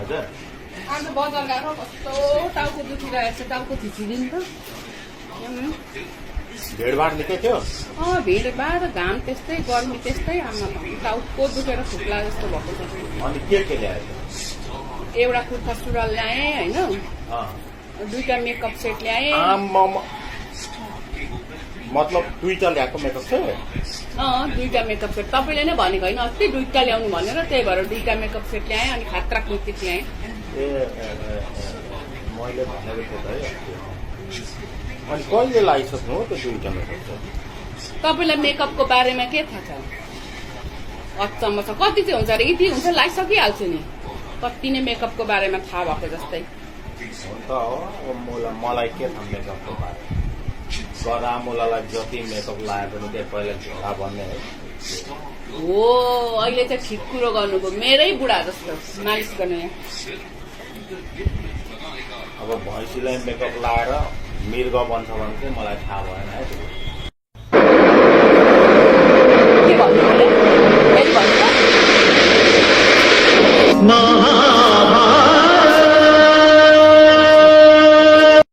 हजुर अन्त बजार गएको कस्तो टाउको दुखिरहेको छ टाउको थिचिदिनु त भिडभाड निकै थियो भिडभाड घाम त्यस्तै गर्मी त्यस्तै आमा टाउको दुखेर खुट्ला जस्तो भएको छ अनि के ल्यायो एउटा कुर्ता सुरुवाल ल्याएँ होइन 2टा मेकअप सेट ल्याएँ मतलब 2टा ल्याएको मेकअप सेट 2टा मेकअप सेट तपाईँले नै भनेको होइन अस्ति 2टा ल्याउनु भनेर त्यही भएर 2टा मेकअप सेट ल्याएँ अनि खात्रा कुर्ती ल्याएँ मैले भनेको थिएँ त है अनि कहिले लगाइसक्नु हो त्यो 2टा मेकअप सेट तपाईँलाई मेकअपको बारेमा के थाहा छ अचम्म छ कति चाहिँ हुन्छ अरे यति हुन्छ लगाइसकिहाल्छु नि कति नै मेकअपको बारेमा थाहा भएको जस्तै हुन्छ हो मलाई के थाहा मेकअपको बारेमा गरामुलालाई जति मेकअप लगाए पनि त्यो पहिला झोला भन्ने है हो अहिले चाहिँ ठिक कुरो गर्नुभयो मेरै बुढा जस्तो मालिस गर्ने अब भैँसीलाई मेकअप लगाएर मृग बन्छ भने चाहिँ मलाई थाहा भएन है के भन्नु